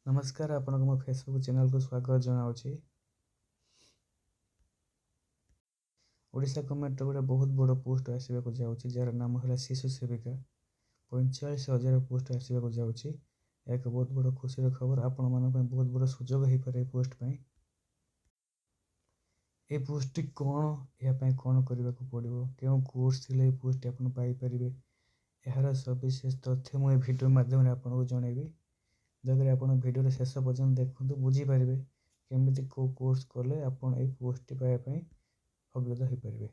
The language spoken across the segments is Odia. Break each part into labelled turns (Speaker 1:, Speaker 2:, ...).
Speaker 1: ନମସ୍କାର, ଆପଣଙ୍କୁ ମୋ ଫେସବୁକ୍ ଚ୍ୟାନେଲକୁ ସ୍ୱାଗତ ଜଣାଉଛି। ଓଡ଼ିଶା ଗଭର୍ଣ୍ଣମେଣ୍ଟର ଗୋଟେ ବହୁତ ବଡ଼ ପୋଷ୍ଟ ଆସିବାକୁ ଯାଉଛି, ଯାହାର ନାମ ହେଲା ଶିଶୁ ସେବିକା। 45,000 ପୋଷ୍ଟ ଆସିବାକୁ ଯାଉଛି। ଏହା ଏକ ବହୁତ ବଡ଼ ଖୁସିର ଖବର। ଆପଣମାନଙ୍କ ପାଇଁ ବହୁତ ବଡ଼ ସୁଯୋଗ ହେଇପାରେ ଏ ପୋଷ୍ଟ ପାଇଁ। ଏ ପୋଷ୍ଟଟି କ'ଣ, ଏହା ପାଇଁ କ'ଣ କରିବାକୁ ପଡ଼ିବ, କେଉଁ କୋର୍ସ ଥିଲେ ଏ ପୋଷ୍ଟଟି ଆପଣ ପାଇପାରିବେ, ଏହାର ସବିଶେଷ ତଥ୍ୟ ମୁଁ ଏ ଭିଡ଼ିଓ ମାଧ୍ୟମରେ ଆପଣଙ୍କୁ ଜଣାଇବି। ଦୟାକରି ଆପଣ ଭିଡ଼ିଓର ଶେଷ ପର୍ଯ୍ୟନ୍ତ ଦେଖନ୍ତୁ, ବୁଝିପାରିବେ କେମିତି କେଉଁ କୋର୍ସ କଲେ ଆପଣ ଏଇ ପୋଷ୍ଟଟି ପାଇବା ପାଇଁ ଅଗ୍ରତ ହୋଇପାରିବେ।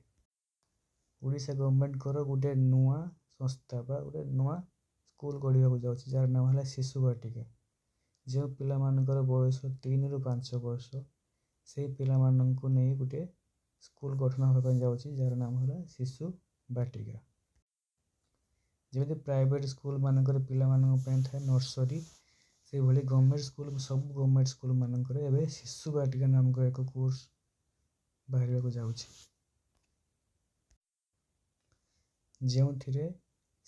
Speaker 1: ଓଡ଼ିଶା ଗଭର୍ଣ୍ଣମେଣ୍ଟଙ୍କର ଗୋଟେ ନୂଆ ସଂସ୍ଥା ବା ଗୋଟେ ନୂଆ ସ୍କୁଲ ଗଢ଼ିବାକୁ ଯାଉଛି, ଯାହାର ନାମ ହେଲା ଶିଶୁ ବାଟିକା। ଯେଉଁ ପିଲାମାନଙ୍କର ବୟସ 3ରୁ 5 ବର୍ଷ, ସେଇ ପିଲାମାନଙ୍କୁ ନେଇ ଗୋଟେ ସ୍କୁଲ ଗଠନ ହେବା ପାଇଁ ଯାଉଛି, ଯାହାର ନାମ ହେଲା ଶିଶୁ ବାଟିକା। ଯେମିତି ପ୍ରାଇଭେଟ୍ ସ୍କୁଲ ମାନଙ୍କରେ ପିଲାମାନଙ୍କ ପାଇଁ ଥାଏ ନର୍ସରୀ, ସେଇଭଳି ଗଭର୍ଣ୍ଣମେଣ୍ଟ ସ୍କୁଲ, ସବୁ ଗଭର୍ଣ୍ଣମେଣ୍ଟ ସ୍କୁଲ ମାନଙ୍କରେ ଏବେ ଶିଶୁ ବାଟିକା ନାମକ ଏକ କୋର୍ସ ବାହାରିବାକୁ ଯାଉଛି, ଯେଉଁଥିରେ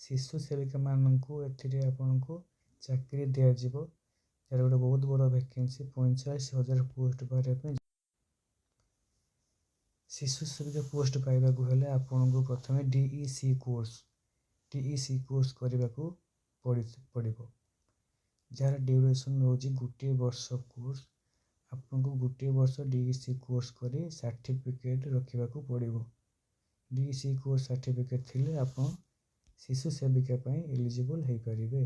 Speaker 1: ଶିଶୁ ସେବିକାମାନଙ୍କୁ ଏଥିରେ ଆପଣଙ୍କୁ ଚାକିରି ଦିଆଯିବ, ଯାହାର ଗୋଟେ ବହୁତ ବଡ଼ ଭ୍ୟାକେନ୍ସି 45,000 ପୋଷ୍ଟ ବାହାରିବା ପାଇଁ। ଶିଶୁ ସେବିକା ପୋଷ୍ଟ ପାଇବାକୁ ହେଲେ ଆପଣଙ୍କୁ ପ୍ରଥମେ ଡିଇସି କୋର୍ସ କରିବାକୁ ପଡ଼ିବ, ଯାହାର ଡ୍ୟୁରେସନ୍ ରହୁଛି ଗୋଟିଏ ବର୍ଷ କୋର୍ସ। ଆପଣଙ୍କୁ ଗୋଟିଏ ବର୍ଷ ଡିଇସି କୋର୍ସ କରି ସାର୍ଟିଫିକେଟ୍ ରଖିବାକୁ ପଡ଼ିବ। ଡିଇସି କୋର୍ସ ସାର୍ଟିଫିକେଟ୍ ଥିଲେ ଆପଣ ଶିଶୁ ସେବିକା ପାଇଁ ଏଲିଜିବଲ୍ ହେଇପାରିବେ।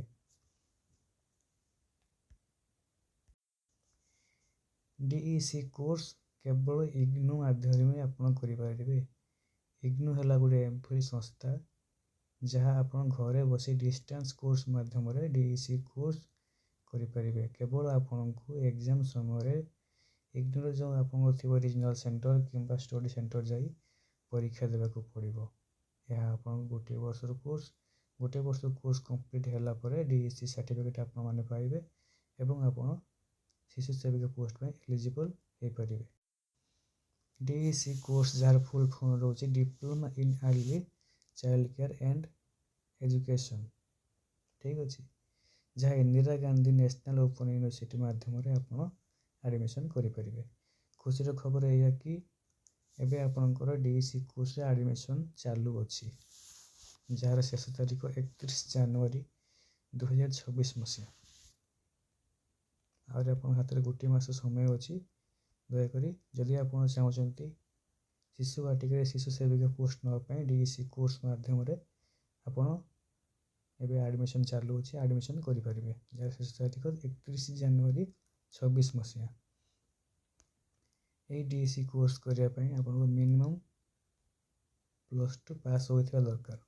Speaker 1: ଡିଇସି କୋର୍ସ କେବଳ ଇଗ୍ନୋ ମାଧ୍ୟମରେ ଆପଣ କରିପାରିବେ। ଇଗ୍ନୋ ହେଲା ଗୋଟେ ଏଭଳି ସଂସ୍ଥା, ଯାହା ଆପଣ ଘରେ ବସି ଡିଷ୍ଟାନ୍ସ କୋର୍ସ ମାଧ୍ୟମରେ ଡିଇସି କୋର୍ସ କରିପାରିବେ। କେବଳ ଆପଣଙ୍କୁ ଏକ୍ଜାମ୍ ସମୟରେ ଇଗ୍ନୋର ଯେଉଁ ଆପଣଙ୍କର ଥିବ ରିଜନାଲ୍ ସେଣ୍ଟର କିମ୍ବା ଷ୍ଟଡ଼ି ସେଣ୍ଟର ଯାଇ ପରୀକ୍ଷା ଦେବାକୁ ପଡ଼ିବ। ଏହା ଆପଣଙ୍କୁ ଗୋଟିଏ ବର୍ଷର କୋର୍ସ। ଗୋଟିଏ ବର୍ଷ କୋର୍ସ କମ୍ପ୍ଲିଟ୍ ହେଲା ପରେ ଡିଇସି ସାର୍ଟିଫିକେଟ୍ ଆପଣମାନେ ପାଇବେ ଏବଂ ଆପଣ ଶିଶୁ ସେବିକା ପୋଷ୍ଟ ପାଇଁ ଏଲିଜିବଲ୍ ହେଇପାରିବେ। ଡିଇସି କୋର୍ସ, ଯାହାର ଫୁଲ୍ ଫର୍ମ ରହୁଛି Diploma in Early Child Care and Education, ଠିକ୍ ଅଛି, ଯାହା Indira Gandhi national open university ମାଧ୍ୟମରେ ଆପଣ ଆଡ଼ମିସନ୍ କରିପାରିବେ। ଖୁସିର ଖବର ଏଇଆ କି ଏବେ ଆପଣଙ୍କର ଡିଇସି କୋର୍ସରେ ଆଡ଼ମିସନ୍ ଚାଲୁଅଛି, ଯାହାର ଶେଷ ତାରିଖ 31 ଜାନୁଆରୀ 2026 ମସିହା। ଆହୁରି ଆପଣଙ୍କ ହାତରେ ଗୋଟିଏ ମାସ ସମୟ ଅଛି। ଦୟାକରି ଯଦି ଆପଣ ଚାହୁଁଛନ୍ତି ଶିଶୁ ବାଟିକାରେ ଶିଶୁ ସେବିକା ପୋଷ୍ଟ ନେବା ପାଇଁ ଡିଇସି କୋର୍ସ ମାଧ୍ୟମରେ, ଆପଣ ଏବେ ଆଡ଼ମିସନ୍ ଚାଲୁଅଛି, ଆଡ଼ମିସନ୍ କରିପାରିବେ, ଯାହାର ଶେଷ ତାରିଖ 31 ଜାନୁଆରୀ 26 ମସିହା। ଏଇ ଡିଇସି କୋର୍ସ କରିବା ପାଇଁ ଆପଣଙ୍କୁ ମିନିମମ୍ +2 ପାସ୍ ହୋଇଥିବା ଦରକାର।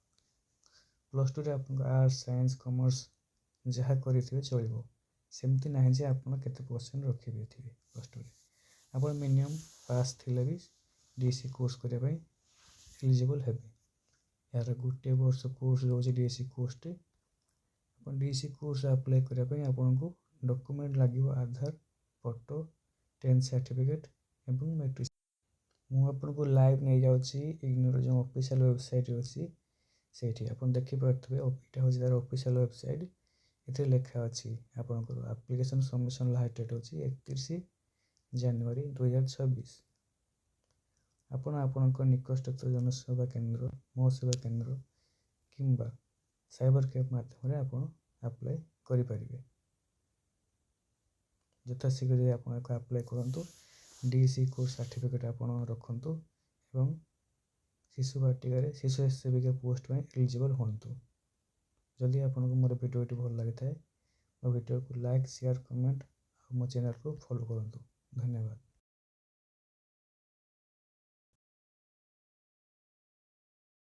Speaker 1: +2ରେ ଆପଣଙ୍କ ଆର୍ଟ୍ସ, ସାଇନ୍ସ, କମର୍ସ ଯାହା କରିଥିବେ ଚଳିବ। ସେମିତି ନାହିଁ ଯେ ଆପଣ କେତେ ପରସେଣ୍ଟ ରଖିଥିବେ +2ରେ। ଆପଣ ମିନିମମ୍ ପାସ୍ ଥିଲେ ବି ଡିଇସି କୋର୍ସ କରିବା ପାଇଁ ଏଲିଜିବଲ୍ ହେବେ। ଏହାର ଗୋଟିଏ ବର୍ଷ କୋର୍ସ ରହୁଛି ଡିଇସି କୋର୍ସଟି। ଆପଣ ଡିଇସି କୋର୍ସ ଆପ୍ଲାଏ କରିବା ପାଇଁ ଆପଣଙ୍କୁ ଡକୁମେଣ୍ଟ ଲାଗିବ ଆଧାର, ଫଟୋ, 10th certificate ଏବଂ ମେଟ୍ରିକ୍। ମୁଁ ଆପଣଙ୍କୁ ଲାଇଭ୍ ନେଇଯାଉଛି ଇଗ୍ନୋର ଯେଉଁ ଅଫିସିଆଲ୍ ୱେବସାଇଟ୍ ଅଛି ସେଇଠି। ଆପଣ ଦେଖିପାରୁଥିବେ, ଏଇଟା ହେଉଛି ତା'ର ଅଫିସିଆଲ୍ ୱେବସାଇଟ୍। ଏଥିରେ ଲେଖା ଅଛି, ଆପଣଙ୍କର ଆପ୍ଲିକେସନ୍ ସବମିସନ୍ ଲାଷ୍ଟ ଡେଟ୍ ଅଛି 31 ଜାନୁଆରୀ 2026। ଆପଣ ଆପଣଙ୍କ ନିକଟସ୍ଥ ଜନସେବା କେନ୍ଦ୍ର, ମୋ ସେବା କେନ୍ଦ୍ର କିମ୍ବା ସାଇବର କ୍ୟାଫେ ମାଧ୍ୟମରେ ଆପଣ ଆପ୍ଲାଏ କରିପାରିବେ। ଯଥାଶୀଘ୍ର ଯାଇ ଆପଣ ଏହାକୁ ଆପ୍ଲାଏ କରନ୍ତୁ। ଡିଇସି କୋର୍ସ ସାର୍ଟିଫିକେଟ୍ ଆପଣ ରଖନ୍ତୁ ଏବଂ ଶିଶୁ ବାଟିକାରେ ଶିଶୁ ସେବିକା ପୋଷ୍ଟ ପାଇଁ ଏଲିଜିବଲ୍ ହୁଅନ୍ତୁ। ଯଦି ଆପଣଙ୍କୁ ମୋର ଭିଡ଼ିଓଟି ଭଲ ଲାଗିଥାଏ, ମୋ ଭିଡ଼ିଓକୁ ଲାଇକ୍, ସେୟାର, କମେଣ୍ଟ ଆଉ ମୋ ଚ୍ୟାନେଲକୁ ଫଲୋ କରନ୍ତୁ। ଧନ୍ୟବାଦ।